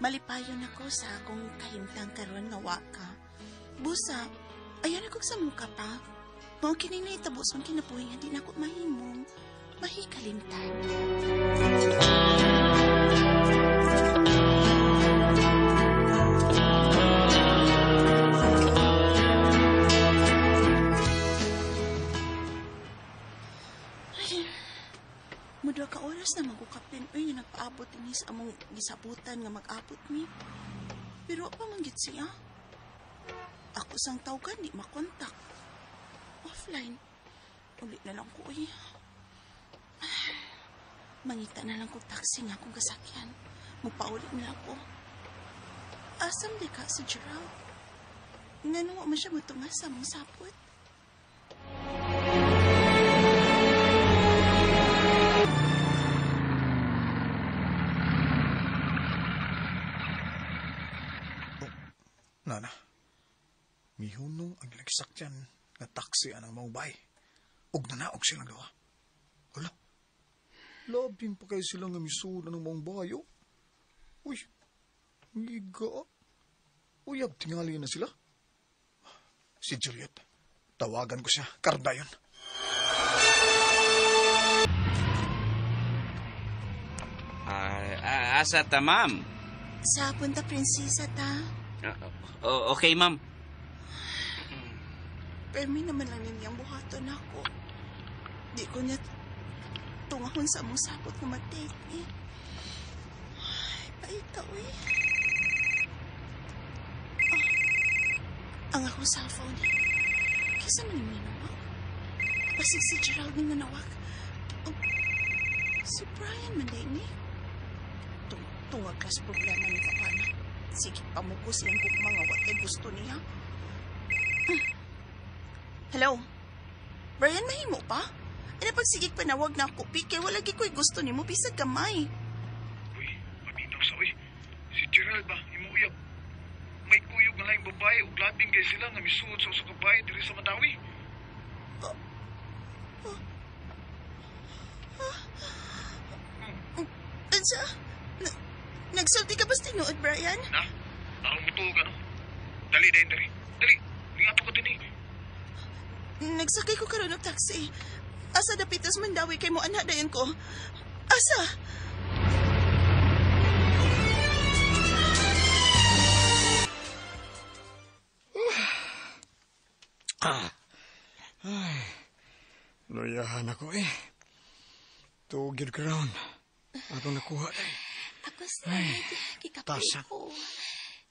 Malipayon ako sa akong kahimtang karon nga wa ka. Busa, ayan ako sa muka pa. Mao kini nahitabo sa akong kinabuhi nga di na ako mahimong mahikalimtan. Ay, mudua ka oras na magukapin. Uy, nga nagpaabot ini sa among gisabutan nga mag-abot mi. Pero pa man gid siya. Ako sang tawgan, di makontak. Offline. Uli na lang ko, uy. Mangita na lang ko taxi nga akong kasakyan. Mupauli na lang ko. Asam di ka si Gerald? Ngano wa man siya mutunga sa among sapot? Nana, mihunong ang nagsakyan nga taxi anang maubay. Og nanaog silang duha. Hala, labing pa kayo sila nga misuod anang maong bayo. Uy, ngiga. Uyab, tingali na sila. Si Juliet, tawagan ko siya, kardayon. Asa ta, ma'am? Sa Punta Princesa ta. Okay, ma'am. Permi naman lang ninyang buhaton ako. Di ko niya tungahon sa among sapot nga mag-date eh. Ay, paita, uy. Oh, ang akong cellphone. Kisa man yung ninawag. Basig si Gerald ni nanawag. Oh, si Brian man din eh. Tungag kas problema ni Kapana. Sige, pamuko siyang gugma nga watay gusto niya. Hello? Brian, mahimo pa? Ano pagsigig panawag na ako, Pi, kay wala gi ko'y gusto nimo, bisag gamay. Uy, paminaw sa uy. Si Gerald ba, imo uyab. May kuyog nga laing babae ug labing kay sila nga misuod sa usa ka bahay diri sa Mandawi. Unsa? Nagsulti ka ba sa tinuod, Brian? Na? Tarong mo tuog, ano? Dali, dali, dali. Dali, ningato ka din eh. Nagsakay ko karon og taxi. Asa dapitos Mandawi kay mo ana dayon ko. Asa? Ay, luyahan ako eh. Tugid crown. Atong nakuha eh. Ako sad, kikapoy tasa. ko.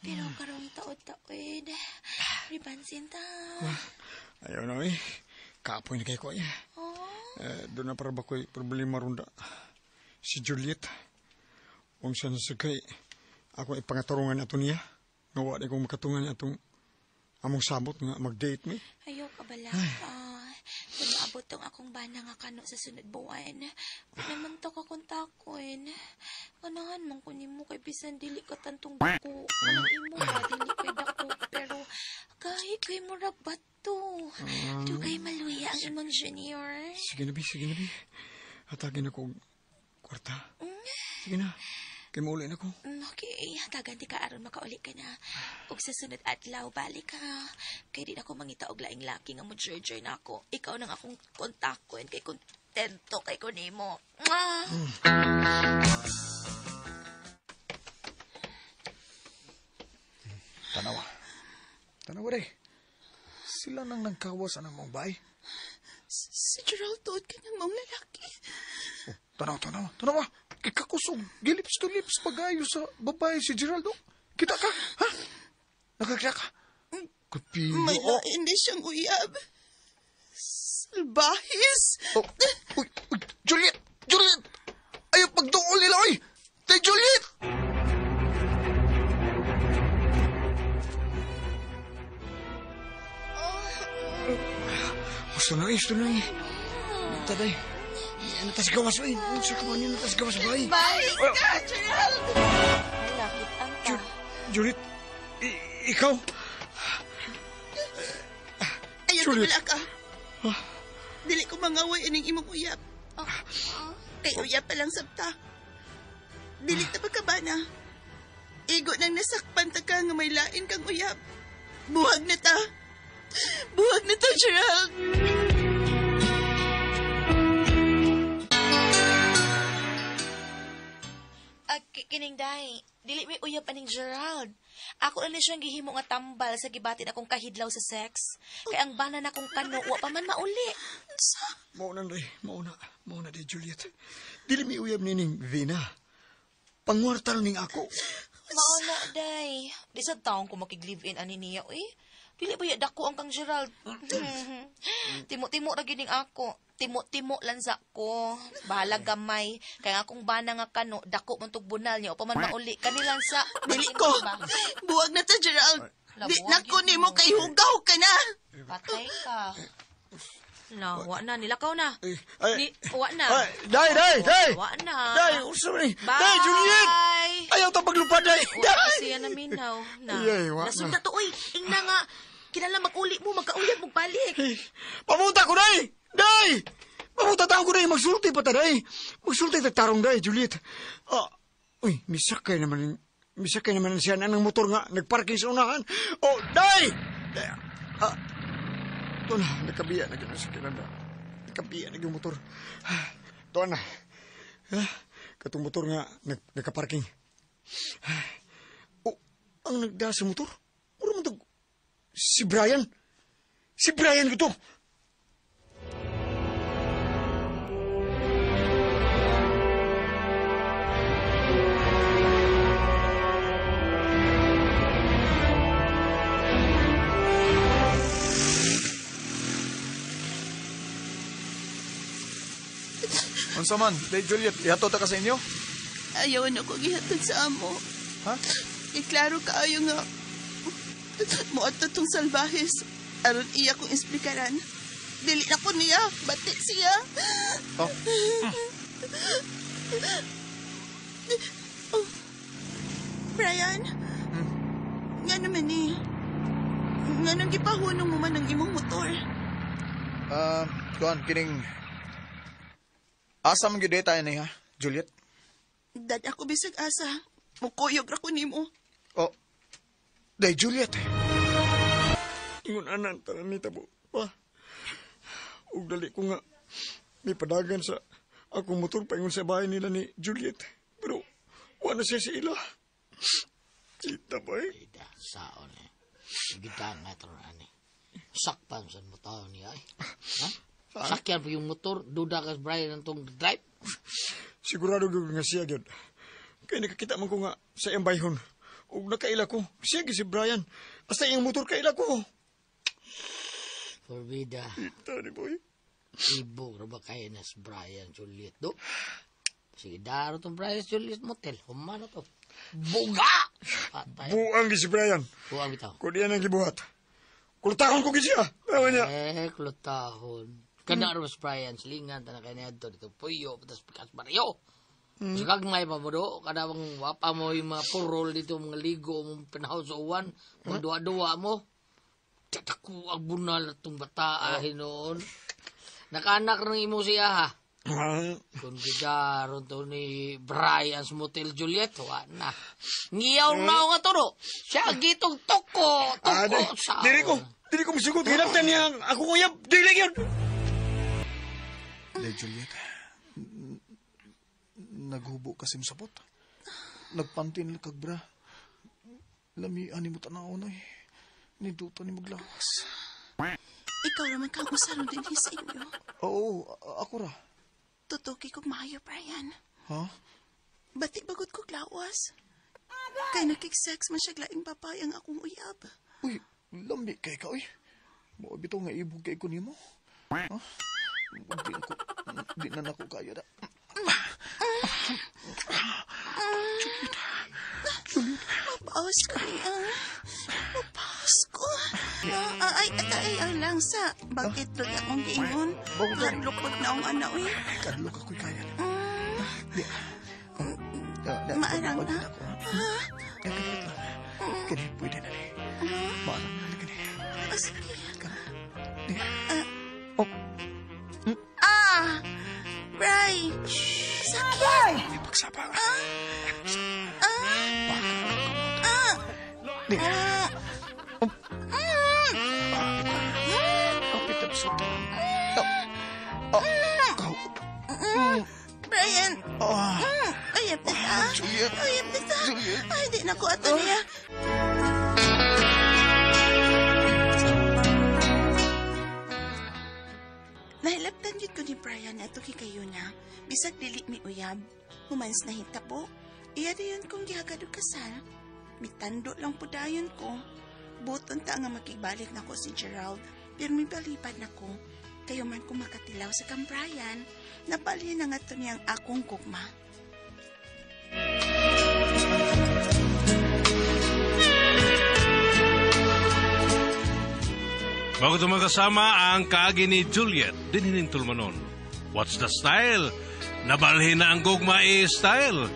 Pero karong taod-taod, ribansin ta. Ayaw na eh. Kapoy na kay ko eh. Oh, Eh, doon na para ba ko'y problema ronda. Si Juliet. Unsa na sa kay ako ipangatarungan ato niya. Nga wa di kong makatungan atong among sabot nga mag-date mi. Ayaw ka bala ka. Kung maabot tong akong bana nga kano sa sunod buwan. Kung naman to ka kontakon. Ganahan man ko nimo kay bisan dili ka tantong dako. Anong imo ba dili kay dako pero kahit kay murag bato. Dugay maluya ang imong junior. Sige na, bi, sige na, bi. Hatagin ako og kwarta. Sige na. Kay mauli na ko. Okay, hatagan di ka aron makauli ka na. Ug sa sunod adlaw balik ka. Kay di na ko mangita og laing laki nga mo joy na ako. Ikaw nang akong kontakon kay kontento kay ko nimo. Mwah! Tanawa. Tanawa day. Sila nang nangkawas anang mong bay. Si Gerald tuod ka ng maong lalaki. Oh, tanawa, tanawa, tanawa. Kikakusog, gilips to lips pagayo sa babae si Geraldo. Kita ka, ha? Nakakita ka? Kapilo. May lain di siyang uyab. Salbahis! Oh, uy, uy, Juliet! Juliet! Ayaw pagduol nila, oy! Tay Juliet! Gusto na, gusto na eh. Taday. Ano tas gawas, oy? Unsa ka ba niyo tas gawas, bay? Balik ka, Gerald! Lakit ang ta. Juliet, ikaw? Ayaw Juliet. wala ka. Dili ko mangaway aning imong uyab. Kay uyab pa lang sabta. Dili ta pagkabana. Igo nang nasakpan ta ka nga may lain kang uyab. Buhag na ta. Buhag na ta, Gerald. Kining day, dili may uyab aning Gerald. Ako na siyang gihimo nga tambal sa gibatin akong kahidlaw sa sex. Kay ang bana na akong kano, wa pa man mauli. Mauna na, mauna di Juliet. Dili mi uyab nining Vina. Pangwartal ning ako. Mauna, day. Di sa taong ko makig-live-in ani niya, uy. Dili ba ya dako ang kang Gerald? Timo-timo ra gining ako. Timo-timo lansa ko. Bahala gamay. Kaya akong bana nga kano, dako man tog bunal niya o pa man mauli. Kanilang sa... Dili ko. Buwag na ta, Gerald. Di na ko nimo kay hugaw ka na. Patay ka. La, wa na. Nilakaw na. Ay, wa na. Ay, day, day, day! Wa na. Day, usa ni. Bye! Day, Juliet! Ayaw ta paglupad, day! Wa siya na minaw. Na. Ay, wa na. Nasunda to, uy. Ingna nga. Kinala mag-uli mo, magkauyab, magbalik. Ay, pamunta ko, day! Day! Pamunta tao ko, day! Magsulti pa ta, day! Magsulti ta tarong, day, Juliet. Ah, uy, misakay naman siya na ng motor nga. Nagparking sa unahan. Oh, day! Day! Ah, ito na, nagkabiya na gano'n sa kinanda. Nagkabiya na yung motor. Ito na. Katong motor nga, nagkaparking. Oh, ang nagda sa motor? Mura man ito, si Brian. Si Brian ko to. Unsa man, Day Juliet, ihatod ta ka sa inyo? Ayaw na ko gihatod sa amo. Ha? Iklaro kaayo nga muadto tong salbahes. Aron iya kong esplikaran. Dili na ko niya, batik siya. Oh. Oh. Brian? Nga naman eh. Nga nang gipahunong mo man ang imong motor. Kuan, kining... Asa man gyud tayo ni ha, Juliet? Dad ako bisag asa. Mukuyog ra ko nimo. Oh. Day Juliet. Ingon anan tanan ni tabo. Pa. Ug dali ko nga may padagan sa akong motor paingon sa bahay nila ni Juliet. Pero wala na siya sa ila. Kita ba eh? Ida, saon eh. Gita nga ito ani. Sakpan sa mo tao niya eh. Ha? Sakyan po yung motor, duda ka Brian ang tong drive. Sigurado gyud nga siya gyud. Kaya nakakita man ko nga sa iyang bayhon. Ug nakaila ko, siya gyud si Brian. Basta iyang motor kaila ko. Forbida. Kita ni boy. Ibog ra ba kayo na si Brian Juliet do? Sige, daro tong Brian Juliet Motel. Humana to. Buga! Patay. Buang gyud si Brian. Buang bitaw. Kung diyan ang gibuhat. Kultahon ko gyud siya. Tawa niya. Eh, kultahon. Kana ro si Brian, silingan tanan kay niadto dito. Puyo, patas pikas baryo. Sa kagmay pa mo do, kada bang wapa mo yung mga purol dito, mga ligo, mga pinahaw sa uwan, mga duwa-duwa mo. Tataku ang bunal na itong bata, noon. Nakaanak ng imo siya, ha? Kung gidaron to ni Brian sa Motel Juliet, wa na. Ngiyaw na nga to, no? Siya gitong toko, toko sa... Dili ko musugot. Hinaptan niya ako kuyab. Dili yun. Day Juliet, naghubo kasi mo sabot. Nagpantin kag bra. Lamian ni mo tanaw na eh. Niduto ni maglawas. Ikaw raman kang usaron din sa inyo. Oo, ako ra. Tutuki kog maayo, Brian. Ha? Bati bagod kog lawas. Kay nakig-sex man siya laing babae ang akong uyab. Uy, lambi kay ka, uy. Mao bitaw nga ibog kay ko nimo. Ha? Di na nako kaya da. Mapaos ko niya. Mapaos ko. Ay, ay, ay lang sa. Bakit rin akong giingon? Kadlokot na ang ana, uy. Kadlok ako'y kaya na. Maarang na. Kini, pwede na ni. Maarang na kini. Sige. Oh. Ah! Bray! Sakit! Pagsapa. Ah! Di. Kapit ang suta. Oh. Oh. Brian! Ah. Ayap na ta. Juliet. Ayap na ta. Juliet. Ay, di na ko ato niya. Nahilabtan yun ko ni Brian ato kay kayo na. Bisag dili mi uyab. Humans na hitabo. Iya dayon kong gihagad og kasal. Mitando lang po dayon ko. Buton ta nga makibalik na ko si Gerald. Pero mibalipad na ko. Kayo man ko makatilaw sa kang Brian. Napalhin na nga to niyang akong gugma. Bago ito magkasama ang kaagi ni Juliet, dinhining tulmanon. What's the style? Nabalhin na ang gugma style.